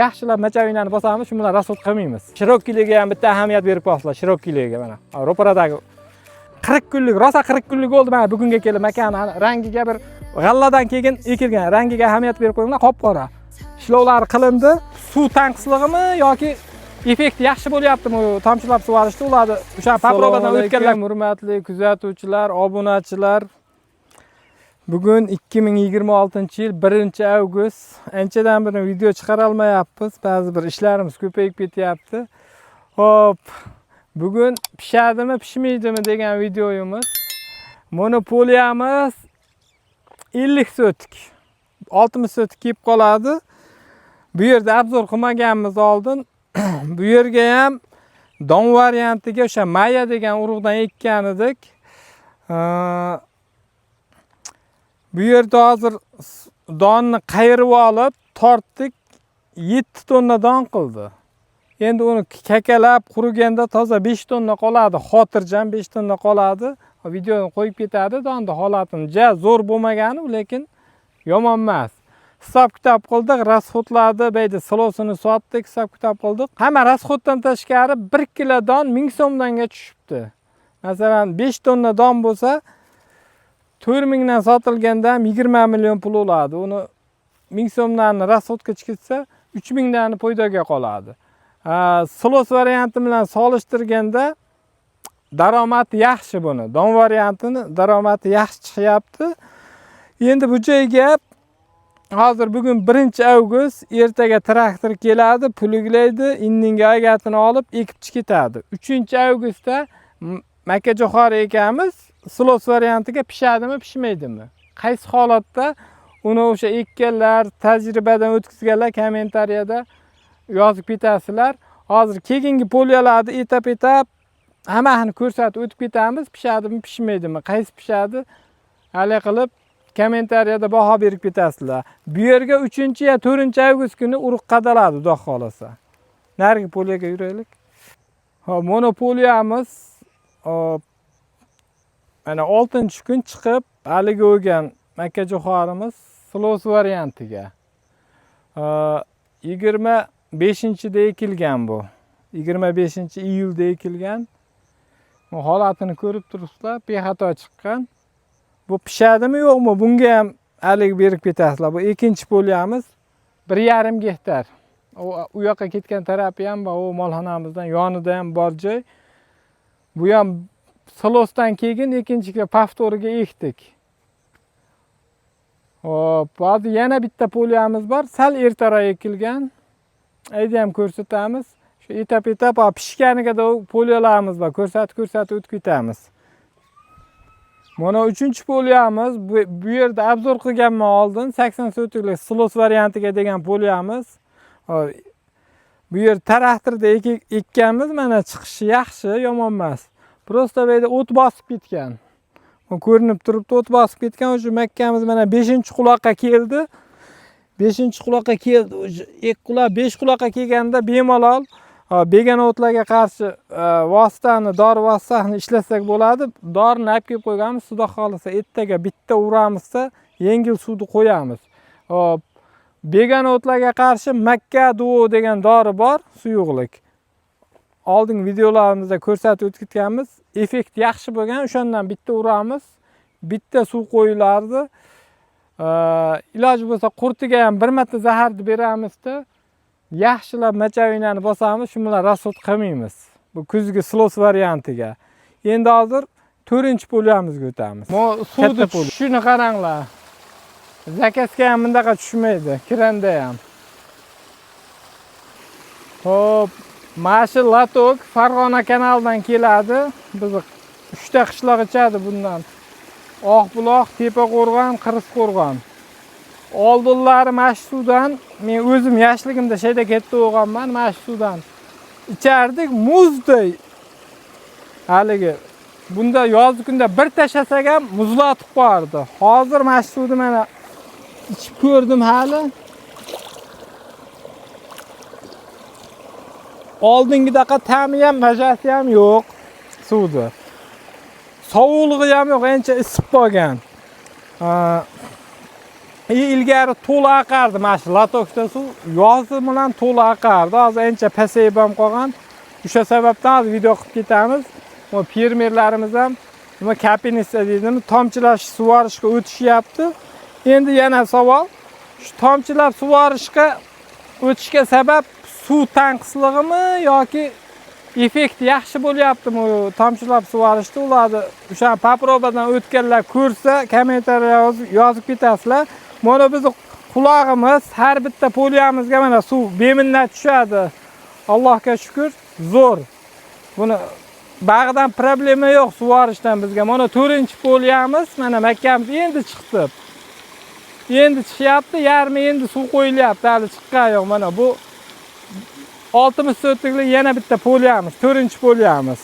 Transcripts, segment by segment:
Yaxshilab machavinani bosamiz, shu bilan расход qilmaymiz. Широкий liga ham bitta ahamiyat berib qo'yasizlar, широкий liga mana. Ro'paradagi 40 kunlik, rosa 40 kunlik bo'ldi mana bugunga kelib makani rangiga bir g'alladan keyin ekilgan rangiga ahamiyat berib qo'yinglar, qop-qora. Ishlovlari qilindi. Suv tanqisligimi yoki effekti yaxshi bo'lyaptimi u tomchilab sug'orishda ularni o'sha probadan o'tganlar. Hurmatli kuzatuvchilar, obunachilar, bugun 2026-yil 1-avgust. Anchadan beri video chiqara olmayapmiz. Ba'zi bir ishlarimiz ko'payib ketyapti. Xo'p, bugun pishadimi, pishmaydimi degan videoyimiz. Monopoliyamiz 50 sotik. 60 sotik kelib qoladi. Bu yerda обзор qilmaganmiz oldin. Bu yerga ham don variantiga o'sha Maya degan urug'dan ekkan edik. Bu yerda hozir donni qayirib olib tortdik, 7 tonna don qildi. Endi uni kakalab quriganda toza 5 tonna qoladi, xotirjam 5 tonna qoladi. Videoni qo'yib ketadi, donni holatini ja zo'r bo'lmagani, lekin yomon emas. Hisob kitob qildik, расход larni, bu yerda silosini sotdik, hisob kitob qildik. Hamma расход dan tashqari 1 kilo don 1000 so'mdanga tushibdi. Masalan, 5 tonna don bo'lsa, 4000 dan sotilganda ham 20 million pul bo'ladi. Uni 1000 so'mdan расход ga chiqsa, 3000 dan foydaga qoladi. Silos varianti bilan solishtirganda daromadi yaxshi buni. Don variantini daromadi yaxshi chiqyapti. Endi bu joyga hozir bugun 1-avgust, ertaga traktor keladi, pluglaydi, indinga agatini olib ekib ketadi. 3-avgustda makkajo'xori ekamiz. Silos variantiga pishadimi, pishmaydimi? Qaysi holatda uni o'sha ekkanlar, tajribadan o'tkazganlar kommentariyada yozib ketasizlar. Hozir keyingi поля larni etap-etap hammasini ko'rsatib o'tib ketamiz. Pishadimi, pishmaydimi? Qaysi pishadi? Hali qilib kommentariyada baho berib ketasizlar. Bu yerga 3 ya 4-avgust kuni urug' qadaladi, xudo xohlasa. Narigi поля ga yuraylik. Hop, monopoliyamiz hop, mana 6-kun chiqib haligi o'lgan makkajo'xorimiz silos variantiga. 25-da ekilgan bu. 25-iyulda ekilgan. Bu holatini ko'rib turibsizlar, bexato chiqqan. Bu pishadimi yo'qmi? Bunga ham haligi berib ketasizlar. Bu ikkinchi поля miz 1,5 gektar. U yoqqa ketgan tarafi ham bor, u molxonamizdan yonida ham bor joy. Bu ham silosdan keyin ikkinchi повтор iga ekdik. Hop, hozir yana bitta поля miz bor, sal ertaroq ekilgan. Ayni ham ko'rsatamiz. Shu etap-etap pishganiga da поля larimiz bor, ko'rsatib ko'rsatib o'tib ketamiz. Mana 3-polya miz bu yerda обзор qilganman oldin 80 sotiklik silos variantiga degan поля miz. Bu yer traktorda ekkanmiz, mana chiqishi yaxshi, yomon emas. Просто bu yerda o't bosib ketgan. Ko'rinib turibdi, o't bosib ketgan. O'sha makkamiz mana 5-quloqqa keldi. 5-quloqqa keldi. O'sha 2 quloq, 5 quloqqa kelganda bemalol begona o'tlarga qarshi vositani, dori vositasini ishlatsak bo'ladi. Dorini olib kelib qo'yganmiz. Xudo xohlasa ertaga bitta uramizda yengil suvni qo'yamiz. Hop, begona o'tlarga qarshi Makka duo degan dori bor, suyuqlik. Oldingi videolarimizda ko'rsatib o'tib ketganmiz. Effekt yaxshi bo'lgan, o'shandan bitta uramiz. Bitta suv qo'yilardi. Iloji bo'lsa qurtiga ham bir marta zaharni beramizda, yaxshilab machavinani bosamiz, shu bilan расход qilmaymiz. Bu kuzgi silos variantiga. Endi hozir 4-поля mizga o'tamiz. Mo suvni tushishini qaranglar. Заказ ga ham bundaqa tushmaydi, kiranda ham. Xo'p, mana shu лоток Farg'ona kanalidan keladi. Bizni 3 ta qishloq ichadi bundan. Oqbuloq, Tepaqo'rg'on, Qirisqo'rg'on. Oldinlari mana shu suvdan men o'zim yoshligimda shayda katta bo'lganman, mana shu suvdan ichardik, muzday. Haligi bunda yozgi kunda bir tashlasak ham muzlatib qo'yardi. Hozir mana shu suvni mana ichib ko'rdim hali. Oldingidaqa ta'mi ham, mazasi ham yo'q suvni. Sovuqligi ham yo'q, ancha isib qolgan. Ilgari to'la oqardi mana shu лоток da suv, yozi bilan to'la oqardi. Hozir ancha pasayib ham qolgan. O'sha sababdan hozir video qilib ketamiz. Bu fermerlarimiz ham nima, капельница deydimi, tomchilash sug'orishga o'tishyapti. Endi yana savol: shu tomchilab sug'orishga o'tishga sabab suv tanqisligimi yoki effekt yaxshi bo'lyaptimi u tomchilab sug'orishda? Ularni o'sha попробаdan o'tganlar ko'rsa, kommentariya yozib ketasizlar. Mana bizni qulog'imiz, har bitta поляmizga mana suv beminnat tushadi, Allohga shukur, zo'r. Buni bag'idan problema yo'q sug'orishdan bizga. Mana to'rtinchi поляmiz, mana makkamiz endi chiqdi, endi chiqyapti, yarmi endi suv qo'yilyapti, hali chiqqani yo'q. Mana bu 60 sotiklik yana bitta поляmiz, to'rtinchi поляmiz.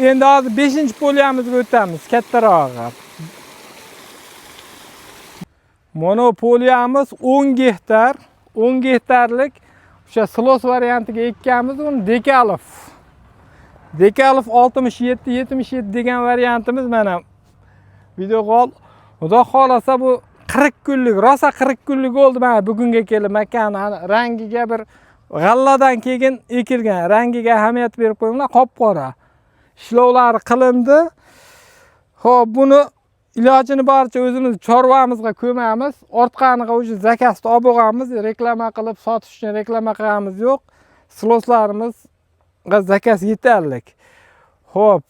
Endi hozir beshinchi поляmizga o'tamiz, kattarog'i. Mana поляmiz 10 gektar, 10 gektarlik o'sha silos variantiga ekkanmiz uni. Dekalov 67 77 degan variantimiz. Mana video qol. Xudo xohlasa, bu 40 kunlik, rosa 40 kunlik bo'ldi. Mana bugunga kelib makani rangiga, bir g'alladan keyin ekilgan, rangiga ahamiyat berib qo'yinglar, qop qora ishlovlari qilindi. Ho'p, buni ilojini boricha o'zimiz chorvamizga ko'mamiz, ortqaniga уже заказ ni olib bo'lganmiz. Reklama qilib sotish uchun reklama qilganimiz yo'q, siloslarimizga заказ yetarlik. Ho'p,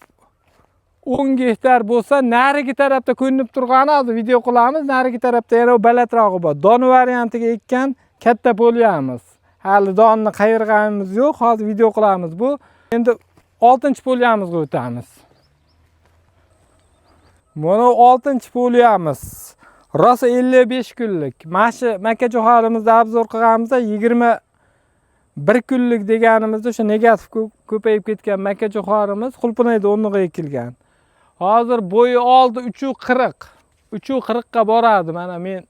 10 gektar bo'lsa, narigi tarafda ko'rinib turgani, hozir video qilamiz, narigi tarafda yana balandrog'i bor, don variantiga ekkan katta поляmiz. Hali donni qayirganimiz yo'q, hozir video qilamiz. Bu endi oltinchi поляmizga o'tamiz. Mana oltinchi поляmiz rosa 55 kunlik. Mana shu makkajo'xorimizni обзор qilganimizda 21 kunlik deganimizda o'sha negativ ko'payib ketgan makkajo'xorimiz qulpinayni o'rniga ekilgan. Hozir bo'yi oldi 3,40, 3,40ga boradi. Mana men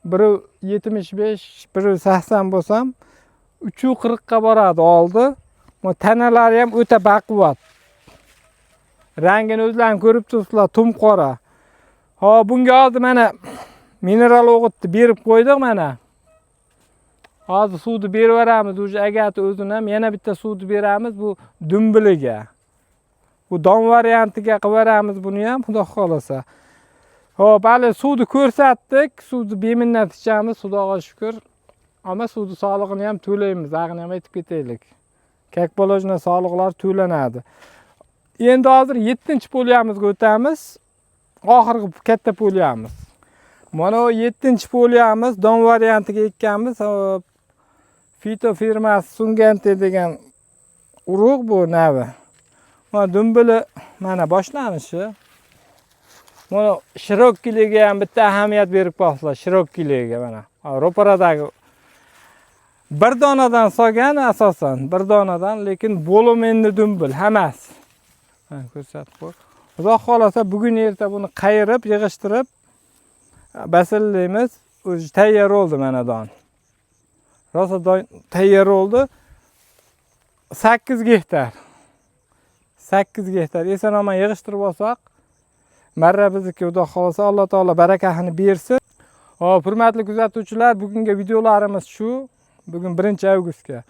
1,75, 1,80 bo'lsam, 3,40ga boradi oldi. Bu tanalari ham o'ta baquvvat, rangini o'zlaring ko'rib turibsizlar, tum qora. Hop, bunga hozir mana mineral o'g'itni berib qo'ydik. Mana hozir suvni berib yuboramiz уже, agati o'zini ham yana bitta suvni beramiz bu dumbiliga. Bu don variantiga qilib yuboramiz buni ham, xudo xohlasa. Ho'p, hali suvni ko'rsatdik, suvni beminnat ichamiz, xudoga shukur. Ammo suvni solig'ini ham to'laymiz, ag'ini ham aytib ketaylik, как положено soliqlar to'lanadi. Endi hozir yettinchi поляmizga o'tamiz, oxirgi katta поляmiz. Mana bu yettinchi поляmiz, don variantiga ekkanmiz. Hop, Fito firmasi Sungante degan urug' bu navi. Mana dumbili, mana boshlanishi. Mana широкий ligiga ham bitta ahamiyat berib qo'yibsizlar, широкий ligiga. Mana ro'paradagi bir donadan solgan, asosan bir donadan, lekin bo'lim endi dumbil hammasi. Mana ko'rsatib qo'y. Xudo xohlasa, bugun erta buni qayirib, yig'ishtirib basillaymiz. O'zi tayyor bo'ldi, mana don. Rosa don tayyor bo'ldi. 8 gektar. 8 gektar. Eson omon yig'ishtirib olsak, marra bizniki, xudo xohlasa, Alloh taolo barakasini bersin. Hop, hurmatli kuzatuvchilar, bugungi videolarimiz shu. Bugun 1 avgustga.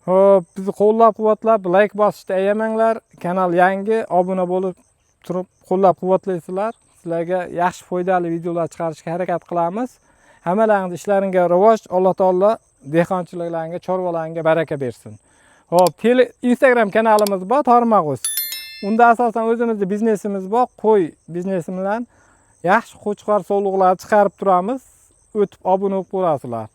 Hop, bizni qo'llab-quvvatlab, layk bosishni ayamanglar. Kanal yangi, obuna bo'lib turib qo'llab-quvvatlaysizlar. Sizlarga yaxshi, foydali videolar chiqarishga harakat qilamiz. Hammalaringiz ishlaringga rivoj, Alloh taolo dehqonchiliklaringga, chorvalaringga baraka bersin. Hop, tele Instagram kanalimiz bor, Tarmog'uz. Unda asosan o'zimizni biznesimiz bor, qo'y biznesi bilan yaxshi qo'chqor sovliqlar chiqarib turamiz. O'tib obuna bo'lib qo'yasizlar.